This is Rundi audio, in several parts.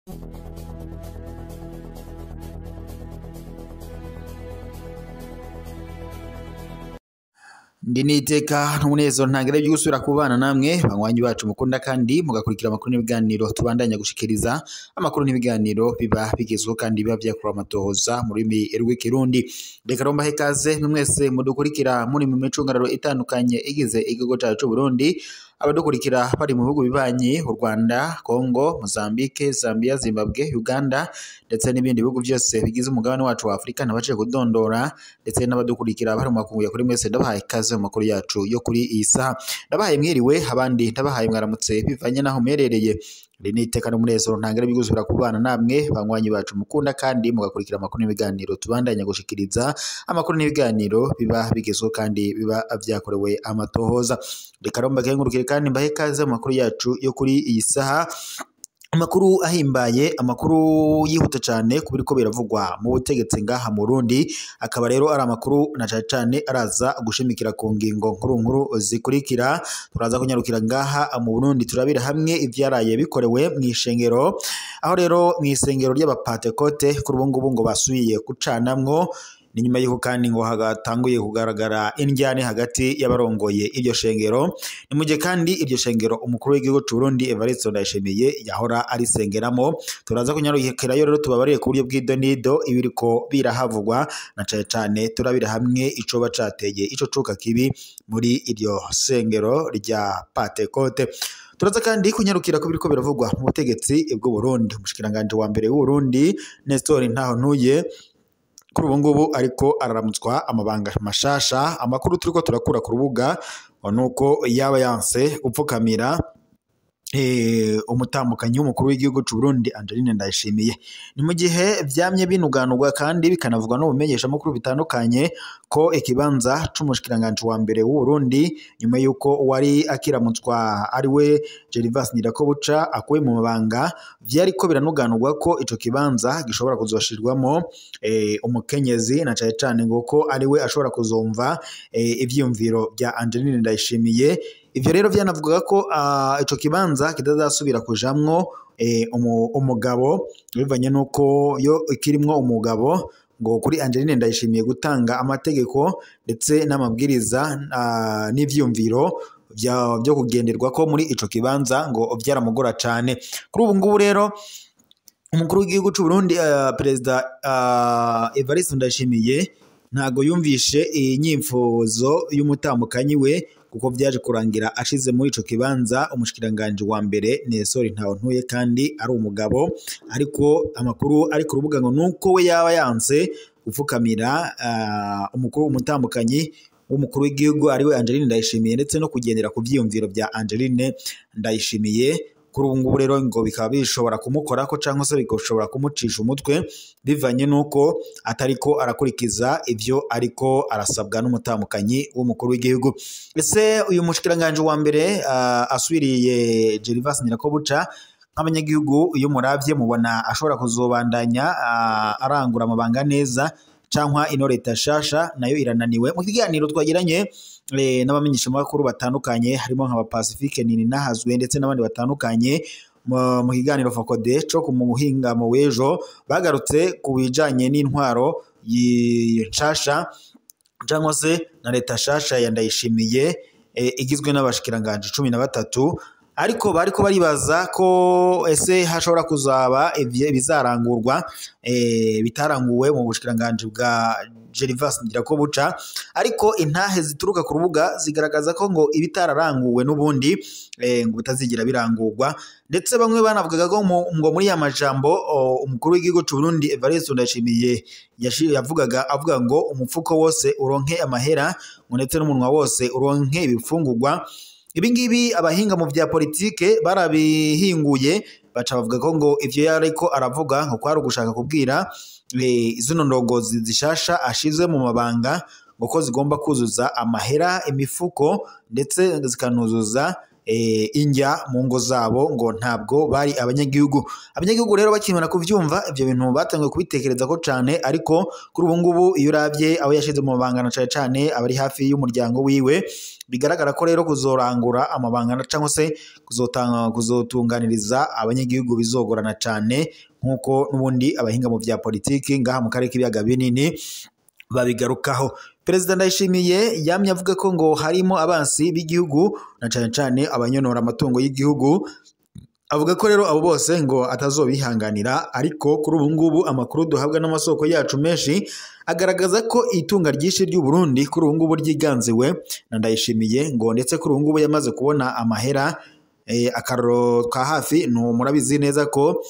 Ndi niteka n'umunezero ntangere byo gusubira kubana namwe banywanyi bacu mukunda kandi mugakurikira amakuru n'ibiganiro tubandanya gushikiriza amakuru n'ibiganiro biba bigezweho kandi biba vyakura amatohoza mu rurimi rw'ikirundi. Reka rero mbahe ikaze mwese mudukurikira muri mu micungararo itandukanye igize igihugu cacu c'Uburundi, abadukurikira bari mu bihugu bibanyi u Rwanda, Congo, Mozambique, Zambia, Zimbabwe, Uganda ndetse n'ibindi bihugu byose bigize umugabane wacu wa Afurika nabashije kudondora, ndetse n'abadukurikira bari mu makungu ya kuri mwese ndabahaye ikaze mu makuru yacu yo kuri iyi saha. Ndabahaye mwiriwe, abandi ndabahaye mwaramutse bivanye naho muherereye. Iri ni iteka n'umunezero ntangere bigusubira kubana namwe banywanyi bacu mukunda kandi mugakurikira amakuru n'ibiganiro tubandanya gushikiriza amakuru n'ibiganiro biba bigezweho kandi biba vyakorewe amatohoza. Reka rero mbakengurukire kandi mbahe ikaze mu makuru yacu yo kuri iyi saha. Amakuru ahimbaye, amakuru yihuta cane ku biriko biravugwa mu butegetsi ngaha mu Burundi, akaba rero ari amakuru na cane cane araza gushimikira ku ngingo nkuru nkuru zikurikira. Turaza kunyarukira ngaha mu Burundi turabira hamwe ivyaraye bikorewe mw'ishengero, aho rero mw'isengero ry'abapantekote kuri ubu ngubu ngo basubiye gucanamwo. Ni nyuma y'uko kandi ngo hagatanguye kugaragara indyane hagati y'abarongoye iryo shengero. Ni mu gihe kandi iryo shengero umukuru w'igihugu c'u Burundi Evariste Ndayishimiye yahora arisengeramo. Turaza kunyarukirayo rero tubabarire ku buryo bw'idonido ibiriko birahavugwa, na cane cane turabira hamwe icoba cateye ico cuka kibi muri iryo sengero rya Pantekote. Turaza kandi kunyarukira ko biriko biravugwa mu butegetsi bw'u Burundi. Umushikiranganji wa mbere w'u Burundi Nestor Ntahontuye kuri ubu ngubu ariko araramutswa amabanga mashasha. Amakuru turiko turakura ku rubuga nuko yaba yanse gupfukamira umutambukanyi w'umukuru w'igihugu c'u Burundi Angeline Ndayishimiye. Ni mu gihe vyamye binuganurwa kandi bikanavugwa no bumenyesha makuru bitandukanye ko ikibanza c'umushikiranganji wa mbere w'u Burundi nyuma yuko wari akiramutswa ari we Gervas Ndirakobuca akuwe mu mabanga, vyariko biranuganurwa ko ico kibanza gishobora kuzoshirwamo umukenyezi, na cane cane ngo ko ari we ashobora kuzumva ivyiyumviro vya Angeline Ndayishimiye. Ivyo rero vyanavugaga ko ico kibanza kitazasubira kujamwo umugabo, bivanye nuko yo kirimwo umugabo, ngo kuri Angeline Ndayishimiye gutanga amategeko ndetse n'amabwiriza n'ivyiyumviro vyo kugenderwa ko muri ico kibanza ngo vyaramugora cane. Kuri ubu ngubu rero umukuru w'igihugu c'u Burundi Perezida Evariste Ndayishimiye ntago yumvishe inyimfuzo y'umutambukanyi we, kuko vyaje kurangira ashize muri ico kibanza umushikiranganji wa mbere Nestor Ntahontuye kandi ari umugabo. Ariko amakuru ari ku rubuga ngo nuko we yaba yanse gupfukamira umukuru umutambukanyi w'umukuru w'igihugu ariwe Angeline Ndayishimiye, ndetse no kugendera ku vyiyumviro vya Angeline Ndayishimiye. Kuri ubu ngubu rero ngo bikaba bishobora kumukorako canke se bigashobora kumucisha umutwe, bivanye nuko atariko arakurikiza ivyo ariko arasabwa n'umutamukanyi w'umukuru w'igihugu. Ese uyu mushikiranganji wa mbere asubiriye Gervas Ndirakobuca, nk'abanyagihugu iyo muravye mubona ashobora kuzobandanya arangura amabanga neza, cankwa ino leta shasha nayo irananiwe? Mu kiganiro twagiranye n'abamenyesha makuru batandukanye harimo nka Pacifique Nini Nahazwe ndetse n'abandi batandukanye mu kiganiro Fokode co ku muhinga mu wejo, bagarutse ku bijanye n'intwaro yishasha cyangwa se na leta shasha ya Ndayishimiye igizwe n'abashikiranganje 13. Ariko bariko baribaza ko ese hashobora kuzaba bizarangurwa bitaranguwe mu bushikiranganje bwa Gervas Ndirakobuca. Ariko intahe zituruka ku rubuga zigaragaza ko ngo ibitararanguwe n'ubundi ngo bitazigira birangurwa, ndetse bamwe banavugaga ko ngo muri ya majambo umukuru w'igihugu c'u Burundi Evariste Ndayishimiye yavugaga avuga ngo umufuko wose uronke amahera, ngo ndetse n'umunwa wose uronke ibifungurwa. Ibi ngibi abahinga mu vya politike barabihinguye, baca bavuga ko ngo ivyo yariko aravuga ngo kwari ugushaka kubwira zino ndongozi zishasha ashize mu mabanga ngo ko zigomba kuzuza amahera imifuko ndetse zikanuzuza injya mu ngo zabo, ngo ntabwo bari abanyagihugu. Abanyagihugu rero bakimara kuvyumva ivyo bintu batangiye kubitekereza ko cane, ariko kuri ubu ngubu iyo uravye aho yashize mu mabangana cane cane abari hafi y'umuryango wiwe, bigaragara ko rero kuzorangura amabangana cyangwa se kuzotunganiriza abanyagihugu bizogorana cane, nkuko n'ubundi abahinga mu vya politiki ngaha mu karere k'ibiyaga binini babigarukaho. Perezida Ndayishimiye yamye avuga ko ngo harimo abansi b'igihugu na cane cane abanyonora amatungo y'igihugu, avuga ko rero abo bose ngo atazobihanganira. Ariko kuri ubu ngubu amakuru duhabwa n'amasoko yacu menshi agaragaza ko itunga ryinshi ry'u Burundi kuri ubu ngubu ryiganziwe na Ndayishimiye, ngo ndetse kuri ubu ngubu yamaze kubona amahera. Akarorero ka hafi ni murabizi neza ko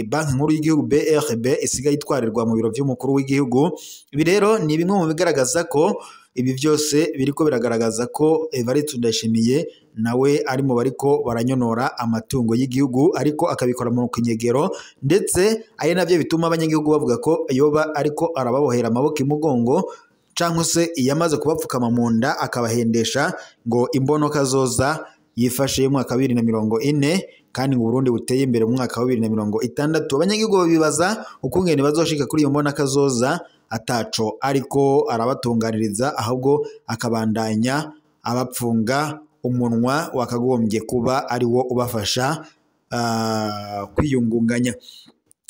banki nkuru y'igihugu BRB isigaye itwarirwa mu biro by'umukuru w'igihugu. Ibi rero ni bimwe mu bigaragaza ko ibi byose biriko biragaragaza ko Evariste Ndayishimiye nawe ari mu bariko baranyonora amatungo y'igihugu, ariko akabikora mu kinyegero, ndetse ari navyo bituma abanyagihugu bavuga ko yoba ariko arababohera amaboko imugongo, canke se yamaze kubapfukama mu nda akabahendesha ngo imbonoka zoza yifashe mu mwaka wa 2040, kandi ngo Burundi buteye imbere mu mwaka wa 2060. Abanyagihugu babibaza ukungene bazoshika kuri iyo mbona kazoza ataco ariko arabatunganiriza, ahubwo akabandanya abapfunga umunwa wakagombye kuba ari wo ubafasha kwiyungunganya.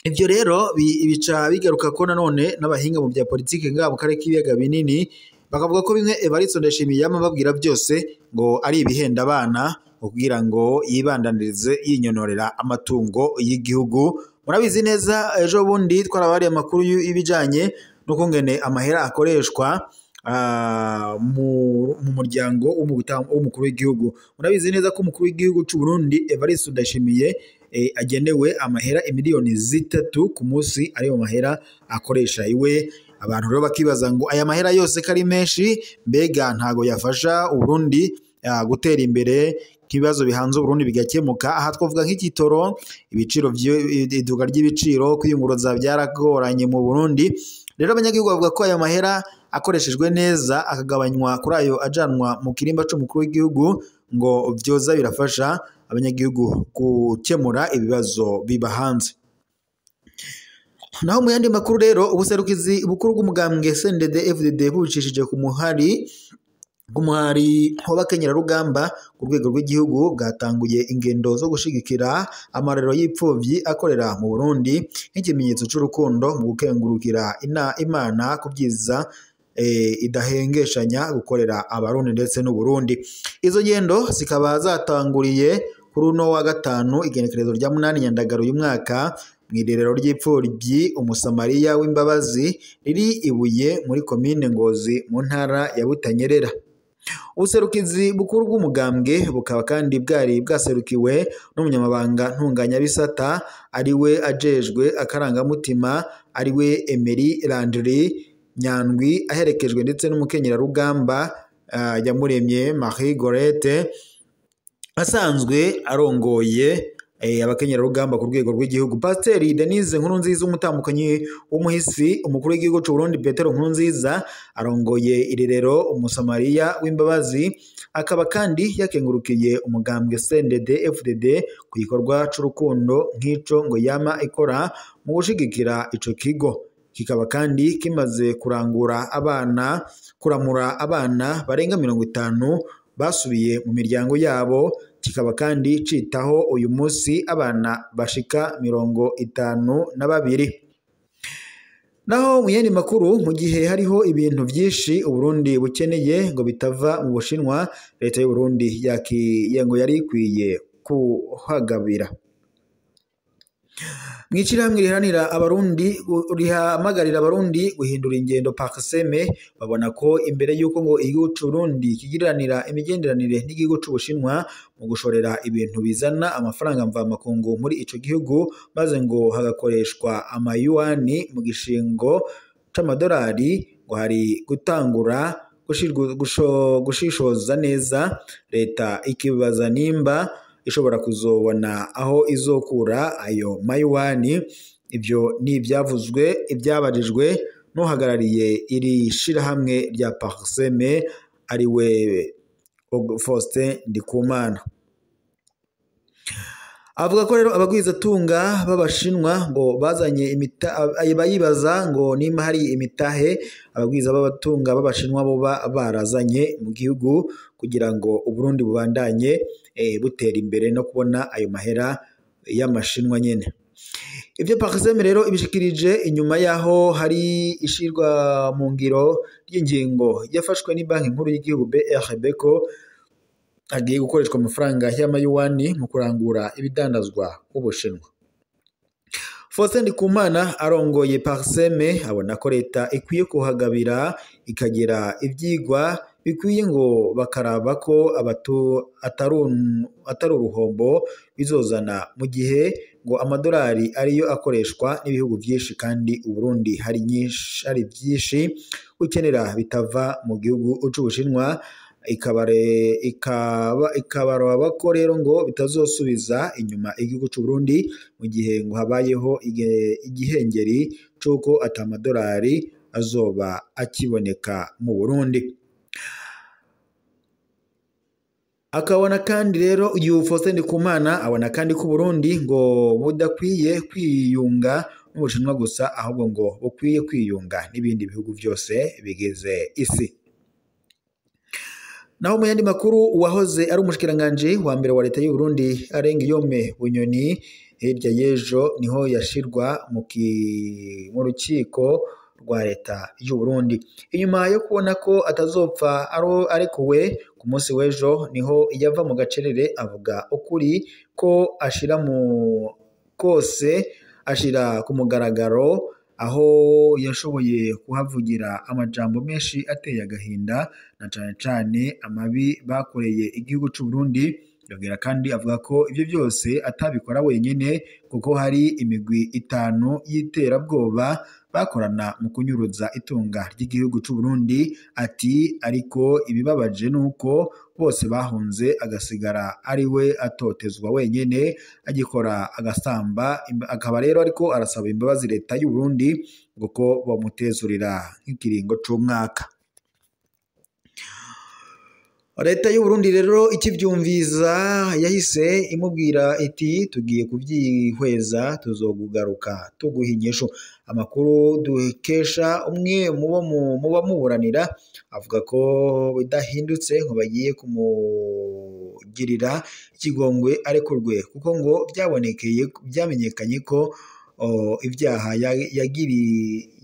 Ivyo rero bica bigaruka ko nanone n'abahinga mu bya politike ngaha mu karere k'ibiyaga binini bakavuga ko bimwe Evariste Ndayishimiye yama babwira byose ngo ari ibihenda abana kugira ngo yibandanirize yinyonorera amatungo y'igihugu. Murabizi neza ejo bundi twarabariye amakuru y'ibijanye n'ukungene amahera akoreshwa mu muryango w'umukuru w'igihugu. Murabizi neza ko umukuru w'igihugu c'u Burundi Evariste Ndayishimiye agenewe amahera imiliyoni 3 ku munsi, ariyo mahera akoresha iwe. Abantu rero bakibaza ngo aya mahera yose kari menshi, mbega ntago yafasha Uburundi gutera imbere, kibazo bihanze Uburundi bigakemuka. Aha twavuga nk'igitoro, ibiciro iduka ry'ibiciro, kwiyunguruza byaragoranye mu Burundi. Rero abanyagihugu bavuga ko aya mahera akoreshejwe neza akagabanywa kuri ayo ajanwa mu kirimba c'umukuru w'igihugu, ngo vyoza birafasha abanyagihugu gukemura ibibazo bibahanze. Naho mu yandi makuru rero, ubuserukizi bukuru bw'umugambwe CNDD FDD bubicishije ku muhari w'abakenyerarugamba ku rwego rw'igihugu bwatanguye ingendo zo gushigikira amarero y'ipfuvyi akorera mu Burundi nk'ikimenyetso c'urukundo mu gukengurukira Imana ku byiza idahengeshanya gukorera Abarundi ndetse n'u Burundi. Izo ngendo zikaba zatanguriye kuri uno wa gatanu igenekerezo rya 8 Nyandagaro uyu mwaka mw'irerero ry'ipfuvyi Umusamariya w'imbabazi riri Ibuye muri komine Ngozi mu ntara ya Butanyerera. Ubuserukizi bukuru bw'umugambwe bukaba kandi bwari bwaserukiwe n'umunyamabanga ntunganyabisata ariwe ajejwe akarangamutima ariwe Emery Landry Nyandwi, aherekejwe ndetse n'umukenyerarugamba Yamuremye Marie Gorette asanzwe arongoye abakenyerarugamba ku rwego rw'igihugu. Pasiteri Denise Nkurunziza, umutambukanyi w'umuhisi umukuru w'igihugu c'u Burundi Petero Nkurunziza, arongoye irerero Umusamariya w'imbabazi, akaba kandi yakengurukiye umugambwe CNDD FDD ku gikorwa c'urukundo nk'ico ngo yama ikora mu gushigikira ico kigo. Kikaba kandi kimaze kurangura abana kuramura abana barenga 50 basubiye mu miryango yabo, kikaba kandi citaho uyu munsi abana bashika 52. Naho mu yandi makuru, mu gihe hariho ibintu byinshi Uburundi bukeneye ngo bitava mu Bushinwa, leta y'u Burundi ngo yari ikwiye kuhagabira. Mw'ishirahamwe riharanira Abarundi rihamagarira Abarundi guhindura ingendo Parseme, babona ko imbere y'uko ngo igihugu c'u Burundi kigiriranira imigenderanire n'igihugu c'u Bushinwa mu gushorera ibintu bizana amafaranga mvamakungu muri ico gihugu, maze ngo hagakoreshwa amayuwani mu gishingo c'amadolari, ngo hari gutangura gushishoza neza leta ikibaza nimba ishobora kuzobona aho izokura ayo mayuwani. Ibyo ni ibyavuzwe ibyabajijwe n'uhagarariye iri shirahamwe rya Parseme ariwe Faustin Ndikumana. Avuga ko rero abagwizatunga b'abashinwa ngo bazanye bayibaza ngo nimba hari imitahe abagwiza b'abatunga b'abashinwa boba barazanye mu gihugu kugira ngo Uburundi bubandanye butera imbere no kubona ayo mahera y'amashinwa nyene. Ivyo Parsem rero ibishikirije inyuma yaho hari ishirwa mu ngiro ry'ingingo yafashwe ni Banki Nkuru y'igihugu BRB ko agiye gukoreshwa amafaranga y'amayuwani mu kurangura ibidandazwa Ubushinwa. Faustin Ndikumana arongoye Parsem abona ko leta ikwiye kuhagabira ikagira ivyigwa bikwiye ngo bakaraba ko atari uruhombo bizozana mu gihe ngo amadolari ariyo akoreshwa n'ibihugu byinshi kandi Uburundi hari byinshi ukenera bitava mu gihugu c'Ubushinwa, ikabaraba ko rero ngo bitazosubiza inyuma igihugu c'Uburundi mu gihe ngo habayeho igihengeri c'uko atamadolari azoba akiboneka mu Burundi. Akabona kandi rero uyu Faustin Ndikumana abona kandi ko Burundi ngo budakwiye kwiyunga n'Ubushinwa gusa, ahubwo ngo bukwiye kwiyunga n'ibindi bihugu byose bigize isi. Naho mu yandi makuru, uwahoze ari umushikiranganje wa mbere wa leta y'u Burundi Alain Guillaume Bunyoni hirya y'ejo niho yashirwa mu rukiko rwa leta y'u Burundi inyuma yo kubona ko atazopfa arekuwe. Ku munsi w'ejo niho yava mu gacerere avuga ukuri ko ashira mu kose ashira ku mugaragaro, aho yashoboye kuhavugira amajambo menshi ateye agahinda na cane cane amabi bakoreye igihugu c'u Burundi. Yongera kandi avuga ko ivyo byose atabikora wenyene kuko hari imigwi 5 y'iterabwoba bakorana mu kunyuruza itunga ry'igihugu c'u Burundi. Ati ariko ibibabaje nuko bose bahunze agasigara ari we atotezwa wenyene agikora agasamba. Akaba rero ariko arasaba imbabazi leta y'u Burundi kuko bamutezurira nk'ikiringo c'umwaka. Leta y'u Burundi rero ikivyumviza yahise imubwira iti tugiye kuvyihweza tuzogugaruka tuguha inyishu. Amakuru dukesha umwe mu bamuburanira avuga ko bidahindutse ngo bagiye kumugirira ikigongwe arekurwe, kuko ngo byamenyekanye ko ibyaha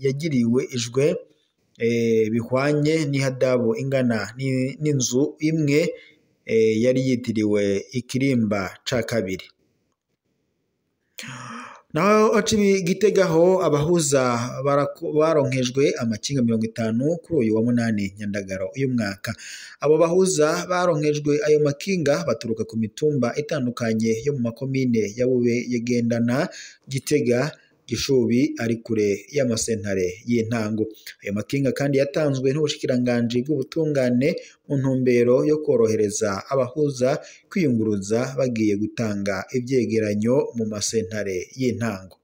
yagiriwe ijwe bihwanye n'ihadabu ingana n'inzu imwe yari yitiriwe ikirimba ca kabiri. Naho Gitegaho abahuza baronkejwe amakinga 50 kuri uyu wa 8 Nyandagaro uyu mwaka. Abo bahuza baronkejwe ayo makinga baturuka ku mitumba itandukanye yo mu makomine ya Bube, Yegendana, Gitega, Gishubi ari kure y'amasentare y'intango. Ayo makinga kandi yatanzwe n'ubushikiranganje bw'ubutungane mu ntumbero yo korohereza abahuza kwiyunguruza bagiye gutanga ivyegeranyo mu masentare y'intango.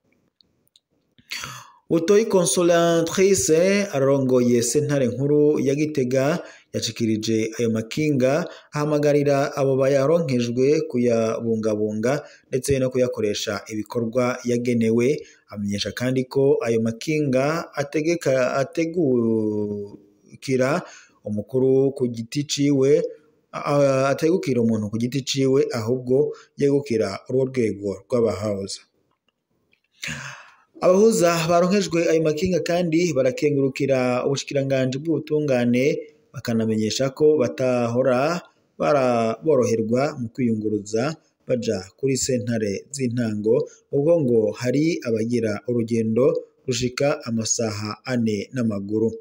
Utoyi Consolatrice arongoye sentare nkuru ya Gitega yashikirije ayo makinga ahamagarira abo bayaronkejwe kuyabungabunga ndetse no kuyakoresha ibikorwa yagenewe. Amenyesha kandi ko ayo makinga ategukira umukuru ku giti ciwe, ategukira umuntu ku giti ciwe, ahubwo yegukira urwo rwego rw'abahuza. Abahuza baronkejwe ayo makinga kandi barakengurukira ubushikiranganje bw'ubutungane, bakanamenyesha ko batahora boroherwa mu kwiyunguruza baja kuri sentare z'intango, ubwo ngo hari abagira urugendo rushika amasaha 4 n'amaguru.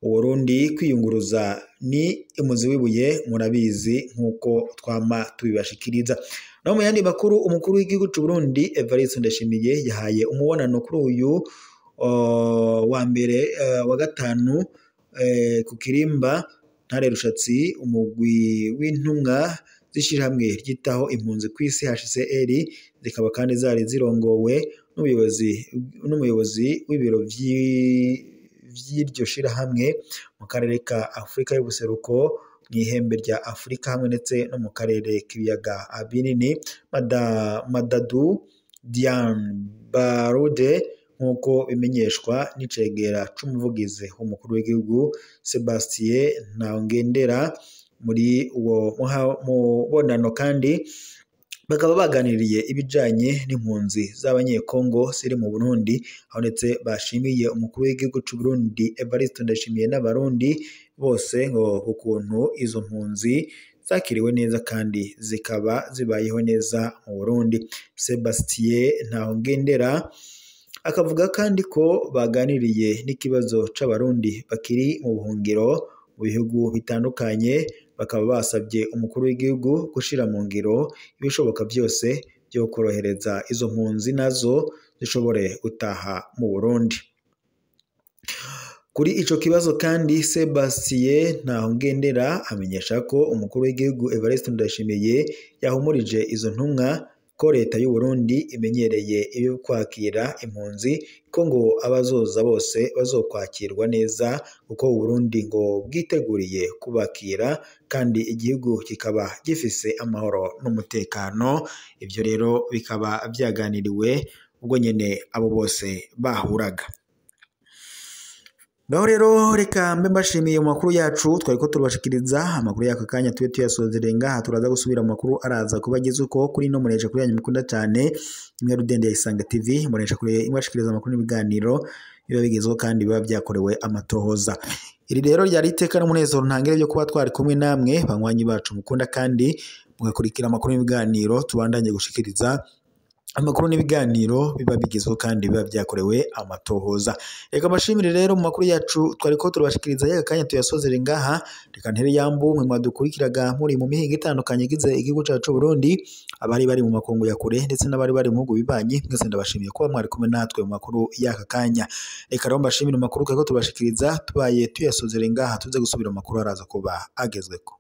Uburundi kwiyunguruza ni umuzi w'ibuye murabizi nkuko twama tubibashikiriza. No mu yandi makuru, umukuru w'igihugu c'u Burundi Evariste Ndayishimiye yahaye umubonano kuri uyu wa mbere wa gatanu ku Kirimba Ntare Rushatsi umugwi w'intumwa z'ishirahamwe ryitaho impunzi kw'isi HCR, zikaba kandi zari zirongowe n'umuyobozi w'ibiro vy'iryo shirahamwe mu karere ka Afrika y'ubuseruko mw'ihembe rya Afurika hamwe ndetse no mu karere k'ibiyaga binini. Madadu Diane Barude, nk'uko bimenyeshwa n'icegera c'umuvugizi w'umukuru w'igihugu Sebastien Ntawongendera. Muri uwo mubonano kandi bakaba baganiriye ibijanye n'impunzi z'abanyekongo ziri mu Burundi, aho ndetse bashimiye umukuru w'igihugu c'u Burundi Evariste Ndayishimiye n'abarundi bose ngo ukuntu izo mpunzi zakiriwe neza kandi zikaba zibayeho neza mu Burundi. Sebastien Ntawongendera akavuga kandi ko baganiriye n'ikibazo c'abarundi bakiri mu buhungiro mu bihugu bitandukanye, bakaba basabye umukuru w'igihugu gushira mu ngiro ibishoboka byose byo korohereza izo mpunzi nazo zishobore gutaha mu Burundi. Kuri ico kibazo kandi Sebastien Ntawongendera amenyesha ko umukuru w'igihugu Evariste Ndayishimiye yahumurije izo ntumwa ko leta y'u Burundi imenyereye ibyo kwakira impunzi, ko ngo abazoza bose bazokwakirwa neza, kuko u Burundi ngo bwiteguriye kubakira kandi igihugu kikaba gifise amahoro n'umutekano. Ivyo rero bikaba vyaganiriwe ubwo nyene abo bose bahuraga. Ngaho rero reka mbe mbashimiye mu makuru yacu twariko turabashikiriza amakuru y'aka kanya, tube tuyasozereye ngaha. Turaza gusubira mu makuru araza kuba ageze uko kuri ino munesha kuri yanyu mukunda cyane imwe rudende ya Isange TV, munesha kuri imwashikiriza amakuru n'ibiganiro biba bigezweho kandi biba byakorewe amatohoza. Iri rero ryari iteka n'umunezero ntangere byo kuba twari kumwe namwe banywanyi bacu mukunda kandi mugakurikira amakuru n'ibiganiro tubandanye gushikiriza amakuru n'ibiganiro biba bigezweho kandi biba byakorewe amatohoza. Reka mbashimire rero mu makuru yacu twariko turabashikiriza y'aka kanya tuyasozere ngaha. Reka ntere yambu mwe mwadukurikiraga muri mu mihingo itandukanye igize igihugu cacu Burundi, abari bari mu makungu ya kure ndetse n'abari bari mu bihugu bibanyi, mwese ndabashimiye kuba mwari kumwe natwe mu makuru y'aka kanya. Reka rero mbashimire mu makuru twariko turabashikiriza tubaye tuyasozere ngaha, tuze gusubira mu makuru araza kuba agezweko.